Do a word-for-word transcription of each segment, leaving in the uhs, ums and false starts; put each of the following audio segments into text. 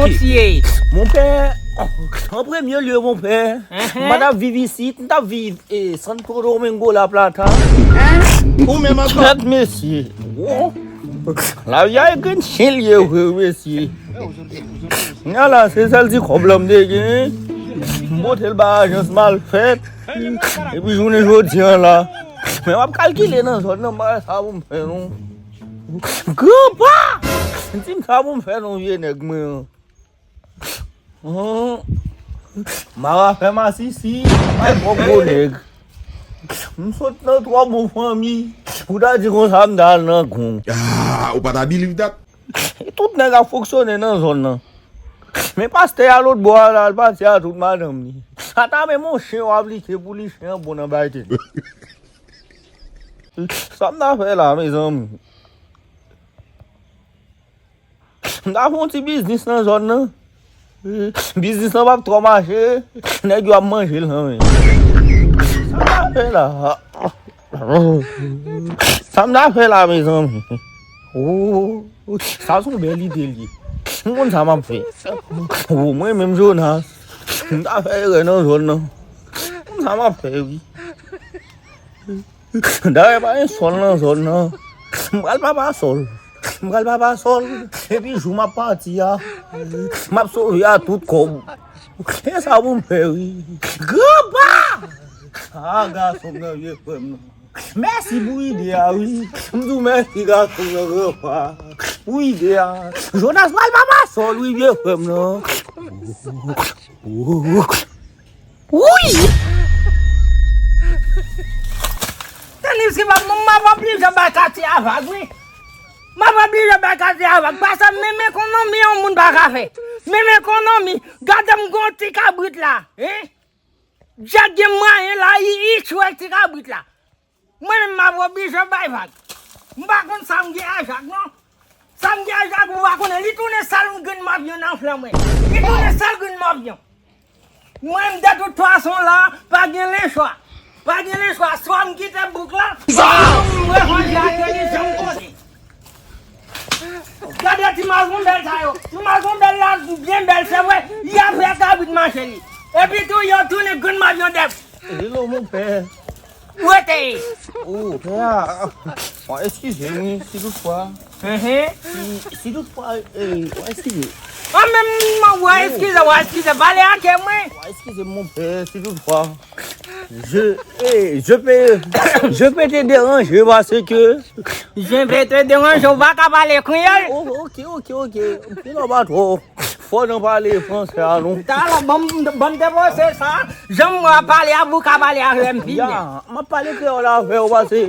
Monpè, an premye lye, monpè, m pa t ap viv isit, m t ap viv e Santo Domingo La Plata. Ou menm ankò? Kèt mesye. Lavi a e grenn chen l ye vre, mesye. Kounya la, se sèl ti kòb la m te gen. M pote l ba ajans malfèt. Epi jounen jodi a la. Men m ap kalkile nan zòn nan, m pa wè sa pou m fè non. Granpa! Di m sa pou m fè non, vye nèg mwen an. Hum. Mara fè masisi, bay twò gwo nèg. M sot nan twò bon fanmi. Pou ta di konsa m ta al nan gong. Ah, ou pa ta believe that? Tout nèg ap fonksyone nan zòn nan. Men pastè a lòt bò a la, l pati a tout madanm li. Ata menm yon chen w aplike pou li, chen an bon nan bay tèt. Sa m ta fè la, mezanmi? M ta fè yon ti biznis nan zòn nan. Biznis lan p ap twò mache, nèg yo ap manje l kanmenm. Sa m ta fè la? Sa m ta fè la, mezanmi? Oh, sa se yon bèl ide l ye. M konn sa m ap fè. Oh, mwen menm, Jonas, m ta fè erè nan zòn nan. M konn sa m ap fè, wi. Dayè, pa gen sòl nan zòn nan. M pral papa sòl. M pral papa sòl. Epi jou m ap pati a, m ap sove a tout kòb. E sa pou m fè, wi. Granpa! Ah, gason m nan, vye frè m nan. Mèsi pou ide a, wi. M di w mèsi, gason m nan, granpa, pou ide a. Jonas pral papa sòl, wi, vye frè m nan. Wouy! Tande, si pa m, m ap oblije bay katye a vag, wi. M ap oblije bay katye a vag. Paske menm ekonomi yon moun pa ka fè. Menm ekonomi. Gade m gon ti kabrit la, hein? Djak gen mwayen la, i, i tchwe ti kabrit la. Mwen menm m ap oblije bay vag. M pa konn sa m gen a Jak non. Sa m gen a Jak ou pa konnen. Li tounen sèl grenn mòbyon nan flank mwen. Li tounen sèl grenn mòbyon. Mwen menm de tout fason la, pa gen lechwa. Pa gen lechwa. Swa m kite bouk la, swa m revanje ak yo li janm koze. Gade ti mazonbèl sa yo. Ti mazonbèl la byen bèl, se vre. Y ap fè kabrit mache li. Epi tou, yo tounen grenn mòbyon dèf. Hello, mon père. Ou rete? Oh, père. Bon, excusez-moi, si toutefois. Mhm. Si, si toutefois, euh, bon, excusez. Ah, men, mwen, wè, eskize, wè, eskize, pale ak mwen. Bon, excusez, mon père, si toutefois. Je, eh, je peux, je peux te déranger parce que. Je peux te déranger, ou pa ka pale kreyòl? Oh, ok, ok, ok. Mwen pa twò fò nan pale fransè a, non. Talè, ban m, ban m depoze sa. Jan m ap pale a, ou ka pale avè m pi byen. Ya, m ap pale kreyòl avè w, paske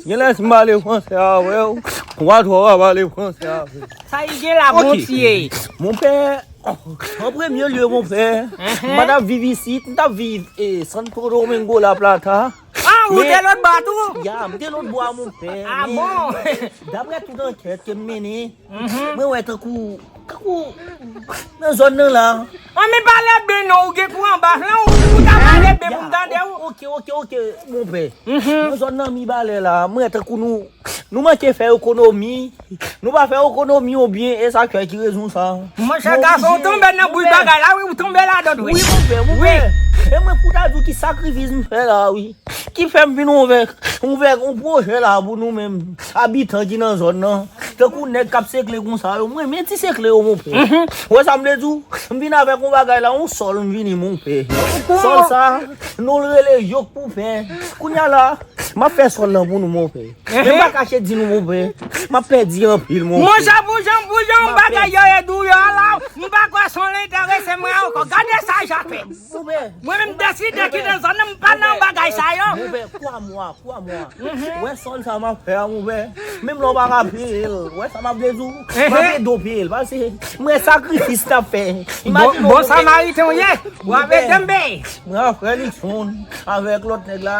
gen lè si m pale fransè avè w, ou pa twò ka pale fransè avè m. Sa y gen la, bon, ok. Mon père, en premier lieu, mon père, mhm, m pa t ap viv isit, m t ap viv, eh, Santo Domingo La Plata. Ah, ou te lòt bò a tou? Ya, m te lòt bò a, mon père. Ah, bon? Daprè tout ankèt ke m mennen, mhm, mwen wè tankou, tankou nan zòn nan la. An, men pale byen non, ou gen kou anba flank, ou, ou ta pale byen pou m tande ou. Ok, ok, ok, mon père. Mhm. Nan zòn nan Mibalè la, mwen wè tankou nou, nou manke fè ekonomi. Nou pa fè ekonomi yo byen, e sa k fè ki rezon sa. Monchè, gason, ou tonbe nan bouch bagay la, wi, ou tonbe ladan, wi. Wi, mon père, mon père. E mwen pou ta di w ki sakrifis m fè la, wi. Ki fè m vin ouvè, ouvè yon pwojè la pou nou menm, abitan ki nan zòn nan. Tankou nèg k ap sekle konsa yo, mwen, men ti sekle yo, mon père. Mhm. Wè sa m vle di w? M vin avèk yon bagay la, yon sòl m vini, mon père. Sòl sa, nou l rele yok pou pè. Kounya la, m ap fè sòl lan pou nou, mon père. Men m pa kache di nou, mon père, m ap pèdi anpil, mon père. Monchè, pou jan, pou jan bagay yo ye dou yo a la, m pa kwè se yon enterese mwen ankò. Gade sa Jacques fè. Mwen menm deside kite zòn nan, m pa nan bagay sa yo. Mon père, kwa mwa, kwa mwa. Wè sòl sa m ap fè a, mon père. Menm lè w pa ka peye l, wè sa m ap vle di w. M ap ede w peye l, paske mwen sakrifis n ap fè. Imajine w, bon samariten w ye. W ap ede m peye. Mwen ak frè Nixon, avèk lòt nèg la,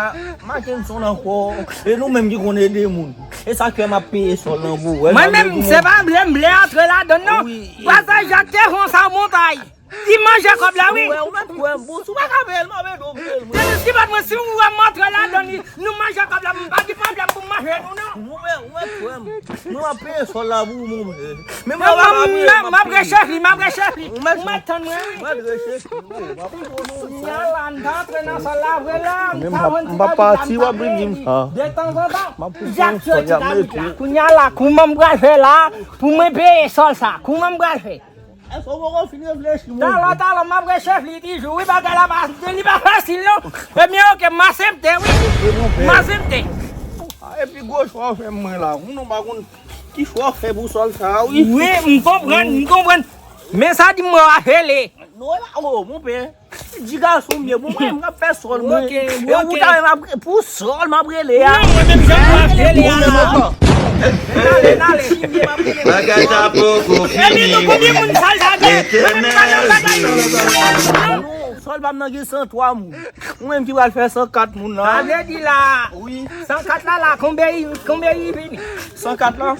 Mackenson ankò, e nou menm ki konn ede moun. E sa k fè m ap peye sòl lan pou ou. Mwen menm, se pa vle m vle antre ladann non. Wi. Pastè Jak te fè yon sa montay. Li manje kòb la, wi. Ou mèt kwè m, bous, ou pa ka peye l, m ap ede w peye l, mwen. Denis ki bat mwen, si ou wè m antre ladan li, nou manje kòb la, m pa gen pwoblèm pou m manje nou, non. Ou mèt, ou mèt kwè m. Nou ap peye sòl la pou ou, mwen. Men mwen pa ka peye l, m ap peye. M ap rechèf li, m ap rechèf li. Ou mèt tann mwen, wi. Ou mèt rechèf li. Kounya la, m ta antre nan sòl la vre la, m ta wè yon ti kabrit la, m ta peye li. Detanzantan, m ap pouse yon sòl, y ap mete. Kounya la, kouman m pral fè la pou mwen peye sòl sa? Kouman m pral fè? Èske w poko fin reflechi, monchè? Talè, talè, m ap rechèf li toujou. Wi, bagay la pa, li pa fasil, non. Ebyen, oke, m aksepte, wi. M aksepte. A, epi gwo chwa w fè mwen la. Ou non pa konn ki chwa w fè pou sòl sa, wi. Wi, m konprann, m konprann. Men sa di m mwen a rele. Non, la, o, monpè. Di gason m ye, bon, mwen, m ap fè sòl, mwen. Oke, oke. E ou ta, m ap, pou sòl, m ap rele a. Non, mwen menm, jan m ap rele a. Bagay sa poko fini. Ebyen, nou konbyen moun sòl sa gen? Mwen menm, pa nan bagay yo. Sòl pa m nan gen san twa moun. Ou menm ki pral fè san kat moun nan. Sa vle di la, wi, san kat la, la, konbyen, konbyen li vini? San kat la?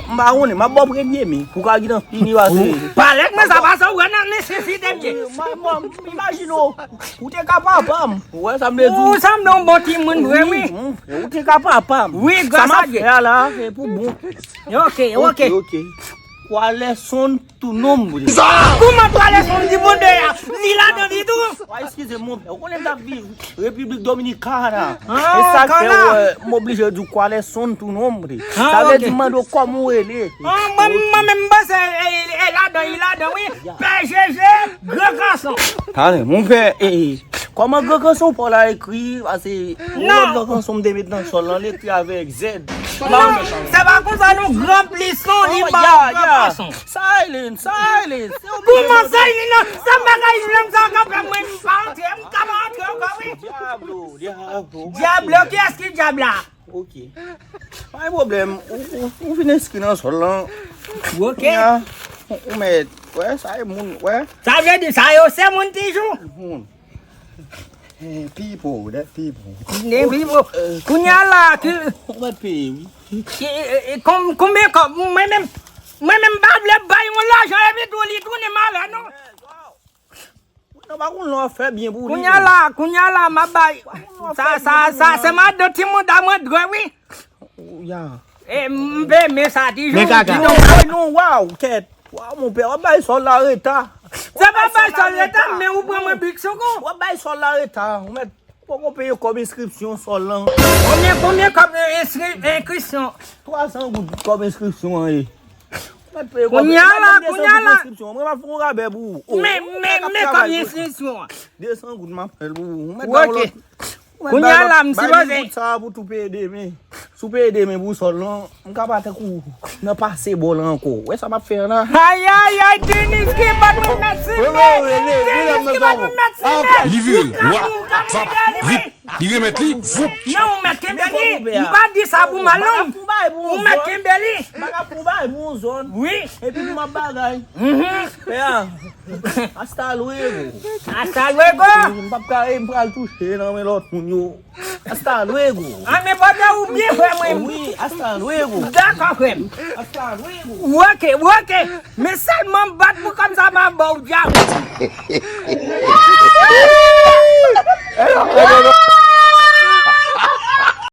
M pa konnen, m ap ba w premye men, pou ka gentan fini pase. Pale ak mwen, sa pase, ou wè nan nesesite m ye. Mwen, mwen, imajine w, ou te ka papa m. Ou wè sa m vle di w? Ou sanble yon bon timoun vre, wi. Wi, ou te ka papa m. Wi, gras a Dye. Sa m ap fè a la, se pou bon. Oke, oke. Oke, oke. Kwalèsonn tou nonm vre. Kouman kwalèsonn di bon de a? Li ladan li tou? Wa, eskize m, monpè. Ou konnen m t ap viv Repiblik Dominikana. E sa k fè, wè, m oblije di w kwalèsonn tou nonm vre. Sa vle di m mande w kòman w rele. Mwen, mwen menm, m panse, e, e, e ladan, e ladan, wi. Pè Jeje, Gran Kanson. Talè, monpè, e, e, kòman Gran Kanson pa w la ekri? Pase yon lòt Gran Kanson m te met nan sòl lan, li ekri avèk Z. Non, se pa konsa non, Gran Plis non, li ba w Gran Kanson. Silence, silence. Kouman sa, li nan, sa bagay jwenn sa ka fè mwen, m pa antre, m ka pa antre ankò, wi. Diablo, diablo. Diablo, kiyès ki dyab la? Oke. Pa gen pwoblèm, ou, ou, ou fin enskri nan sòl lan. Oke. Kounya, ou, ou mèt, wè, sa e moun, wè. Sa vle di, sa yo se moun toujou? Moun. Eh, people, that people. Ne people. Kounya la, ki... Ou mèt peye, wi. Ki, e, e, kon-, konbyen kòb? Mwen menm, mwen menm pa vle bay yon lajan epi tou li tounen malè, non. Mwen pa konn lè w ap fè byen pou li. Kounya la, kounya la, m ap bay. Sa, sa, sa, se madan timoun ta mwen dwe, wi. Ya. E, m pe men sa toujou. Men kaka. Non, non, waw, kèt. Waw, monpè, w ap bay sòl la reta. Se pa bay sòl reta, men ou pran mwen bik sou kou. W ap bay sòl la reta. Ou mèt poko peye kòb enskripsyon sòl lan. Konbyen, konbyen kòb, e, enskri-, enskripsyon? Twa san goud kòb enskripsyon an ye. Ou mèt peye kòb. Kounya la, kounya la. Mwen pa fè yon rabè pou ou. Men, men, men kòb enskripsyon an. De san goud m ap fè l pou ou. Ou mèt ba yon lòt. Kounya la, m sipoze. Bay li bout sa pou tou peye demen. Si w peye demen pou sòl lan, m ka pa tankou nan pase bò lan ankò. Wè sa m ap fè an la? Ay, ay, ay, Denis ki bat mwen mèt simen. Denis ki bat mwen mèt simen. Li vire l. Wap, vap, vip. Li remèt li, voup. Non, ou mèt kenbe li. M pa di sa pou mal, non. Ou mèt kenbe li. Bagay pou bay pou yon zòn. Wi. Epi pou m ap bagay. Mhm. Pè a. Hasta luego. Hasta luego. M p ap ka, m pral touche nan men lòt moun yo. Hasta luego. A, men pandan ou byen, frè mwen. Wi, hasta luego. Dakò, frè m. Hasta luego. Oke, oke. Men sèlman bat pou kòb sa pa ba w djab.